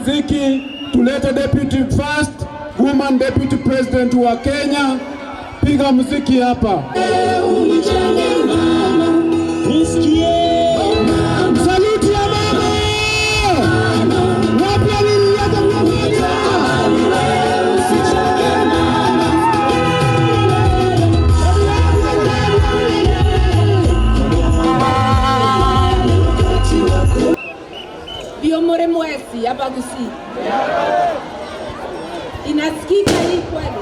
Muziki, tulete deputy first woman deputy president wa Kenya. Piga muziki hapa. Saluti ya mama. Wapi aliliaga mmoja? Biomore mwesi hapa Gusii. Inasikika hii kweli?